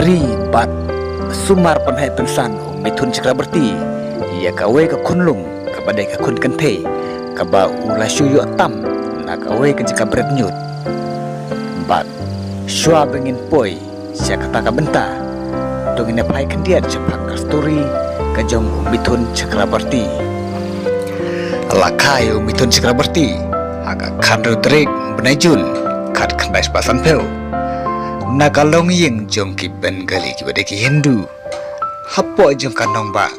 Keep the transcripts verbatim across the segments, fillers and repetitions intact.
Ri bad sumar pynheh pynsan u Mithun Chakrabarti ïa kawei ka khunlung kaba dei ka khun kynthei kaba u la shu ïoh tam na kawei ka jaka bret ñiut. Bad shuwa ba ngin poi sha kata ka bynta, to ngin ïa phai khyndiat shaphang ka story ka jong u Mithun Chakrabarti. La kha ïa u Mithun Chakrabarti ha ka khathynriew tarik bnai Jun khatkhyndai spah sanphew na ka longïing jong ki Bengali kiba dei ki Hindu, hapoh jong ka nongbah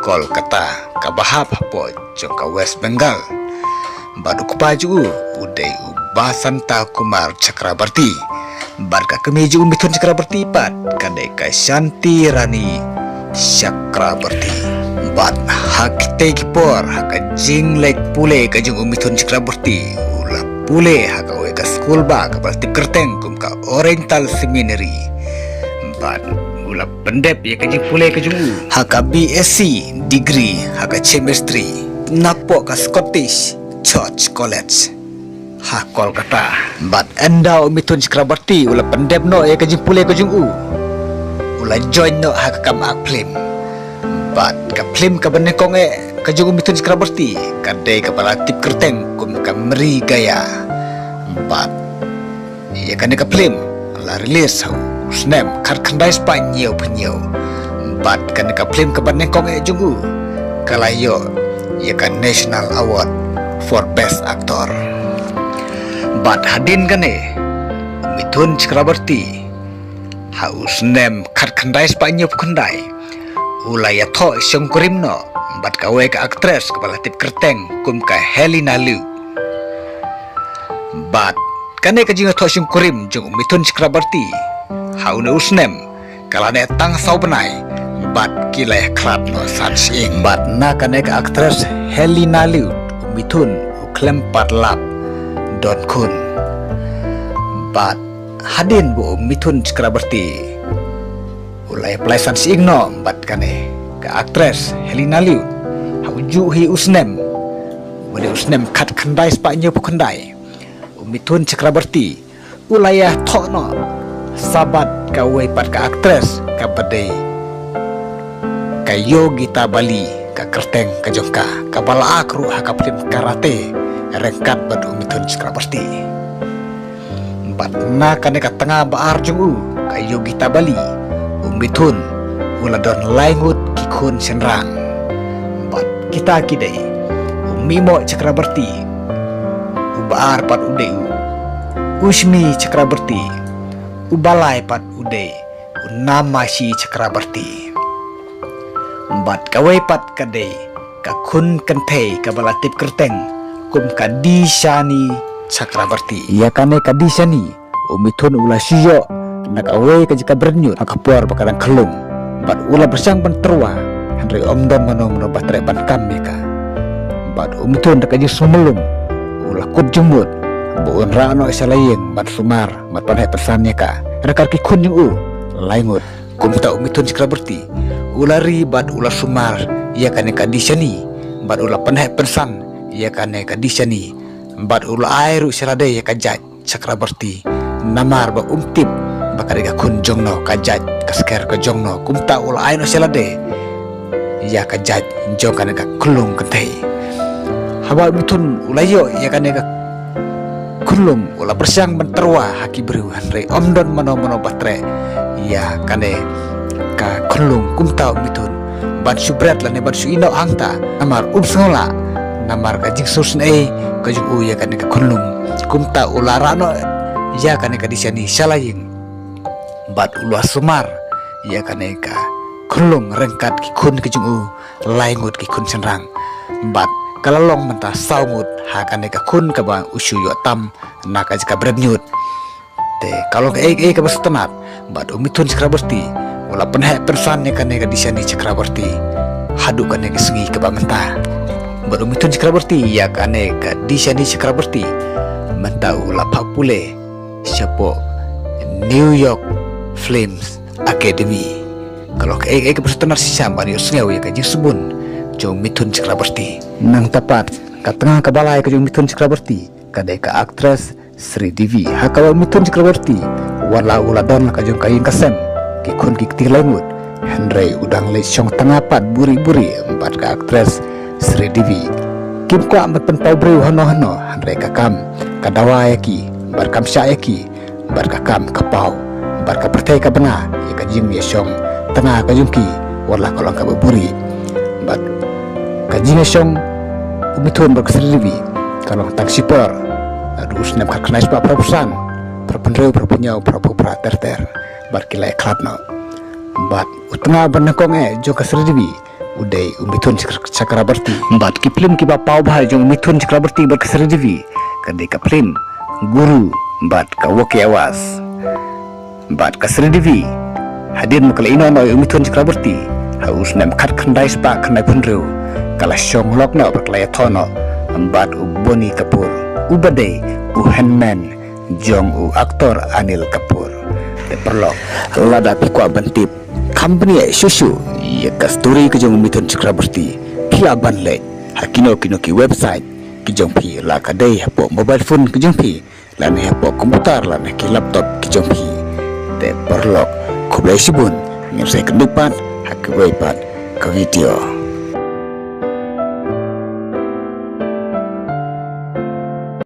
Kolkata kaba hap hapoh jong ka West Bengal. Bad u kpa jong u u dei u Basanta Kumar Chakrabarti. Bad ka kmie jong u Mithun Chakrabarti pat ka dei ka Shanti Rani Chakrabarti. Bad ha kitei ki por, ha ka jingleit pule ka jong u Mithun Chakrabarti, u la pule ha kawei ka skul ba kaba la tip kyrteng kum ka Oriental Seminary. Bad u la pyndep ïa ka jingpule ka jong u ha ka B S c degree ha ka chemistry napoh ka Scottish Church College ha Kolkata. Bad ynda u Mithun Chakrabarti u la pyndep noh ïa ka jingpule ka jong u, u la join noh ha ka kam act film. Bad ka film kaba nyngkong eh ka jong u Mithun Chakrabarti ka dei kaba la tip kyrteng kum ka Mrigaya. Bad ïa kane ka film la release ha u snem khatkhyndai spah hynñiewphew hynñiew. Bad kane ka film kaba nyngkong eh jong u ka la ïoh ïa ka National Award for Best Actor. Bad hadien kane, u Mithun Chakrabarti ha u snem khatkhyndai spah hynñiewphew khyndai u la ïathoh shongkurim noh bad kawei ka actress kaba la tip kyrteng kum ka Helena Liu. Bad kane ka jingïathoh shongkurim jong u Mithun Chakrabarti ha une u snem ka la neh tang saw bnai bad ki la ïakhlad noh san shyieng. Bad na kane ka actress Helena Liu u Mithun u khlem pat lap don khun. Bad hadien ba u Mithun Chakrabarti u la ïapynlait san shyieng noh bad kane ka actress Helena Liu ha u juh hi u snem, u dei u snem khatkhyndai spah hynñiewphew khyndai, u Mithun Chakrabarti u la ïathoh noh sa bad kawei pat ka actress kaba dei ka Yogita Bali, ka kyrteng ka jong ka kaba la act ruh ha ka film Karate ryngkat bad u Mithun Chakrabarti. Bad na kane ka tnga ba ar jong u, ka Yogita Bali, u Mithun u la don lai ngut ki khun shynrang. Bad kita ki dei u Mihmoh Chakrabarti, u ba ar pat u dei u Ushmi Chakrabarti, u ba lai pat u dei u Namashi Chakrabarti. Bad kawei pat ka dei ka khun kynthei kaba la tip kyrteng kum ka Dishani Chakrabarti. Ïa kane ka Dishani u Mithun u la shu ïoh na kawei ka jaka bret ñiut ha ka por ba ka dang khyllung. Bad u la pyrshang ban tyrwa, hynrei ym don mano mano ba treh ban kam ïa ka. Bad u Mithun da ka jingsngewlem u la kut jingmut ba un rah noh sha la ïing ban sumar bad pynheh pynsan ïa ka ryngkat ki khun jong u lai ngut. Kumta u Mithun Chakrabarti u la ri bad u la sumar ïa kane ka Dishani bad u la pynheh pynsan ïa kane ka Dishani bad u la ai ruh sha lade ïa ka jait Chakrabarti, namar ba um tip ba ka dei ka khun jong no, ka jait ka sker ka jong no. Kumta u la ai noh sha lade ïa ka jait jong kane ka khunlung kynthei. Haba u Mithun u la ïoh ïa kane ka khunlung u la pyrshang ban tyrwa ha ki briew, hynrei ym don mano mano ba treh ïa kane ka khunlung. Kumta u Mithun ban shu bret lane ban shu ïehnoh hangta, namar um sngewlah, namar ka jingsngewsynei ka jong u ïa kane ka khunlung. Kumta u la rah noh ïa kane ka Dishani sha la ïing bad u la sumar ïa kane ka khunlung ryngkat ki khun ka jong u lai ngut ki khun shynrang. Bad ka la long mynta saw ngut ha kane ka khun kaba u shu ïoh tam na ka jaka bret ñiut. Te ka long kaei kaei kaba sngewtynnat, bad u Mithun Chakrabarti u la pynheh pynsan ïa kane ka Dishani Chakrabarti haduh kane ka sngi kaba mynta. Bad u Mithun Chakrabarti ïa kane ka Dishani Chakrabarti mynta u la phah pule shapoh New York Films Academy. Ka long kaei kaei kaba sngewtynnat shisha ban ïohsngew ïa ka jingsbun jong u Mithun Chakrabarti. Nangta pat ka tnga kaba lai ka jong u Mithun Chakrabarti ka dei ka actress Sridevi. Ha kaba u Mithun Chakrabarti u Wat la u la don la ka jong ka ïing ka sem, ki khun ki kti lai ngut, hynrei u dang leit shong tnga pat buri buri bad ka actress Sridevi. Kim kwah ban pynpaw briew hano hano, hynrei ka kam ka dawa ïa ki bad kam shah ïa ki, bad ka kam ka paw bad ka pyrthei ka bna ïa ka jingïashong tnga ka jong ki, wat la ka long kaba buri. Bad ka jingïashong u Mithun bad ka Sridevi ka long tang shipor, naduh u snem khatkhyndai spah phraphew san, phraphew hynriew, phraphew hynñiew, phraphew phra ter ter, bad ki la ïakhlad noh. Bad u tnga ba nyngkong eh jong ka Sridevi u dei u Mithun Chakra-, Chakraborty. Bad ki phlim kiba paw bha jong u Mithun Chakraborty bad ka Sridevi ka dei ka phlim Guru bad ka Wo Kya Awaaz. Bad ka Sridevi, hadien ba ka la ïehnoh noh ïa u Mithun Chakraborty ha u snem khatkhyndai spah khyndaiphew hynriew, ka la shong lok noh bad ka la ïathoh noh bad u Boney Kapoor, uba dei u hynmen jong u actor Anil Kapoor. Te paralok, lada phi kwah ban tip kham bniah shuh shuh ïa ka story ka jong u Mithun Chakraborty, phi lah ban leit ha kino kino ki website ki jong phi, la ka dei hapoh mobile phone ki jong phi, lane hapoh computer lane ki laptop ki jong phi. Te paralok, khublei shibun, ngin sa ïakynduh pat ha kawei pat ka video.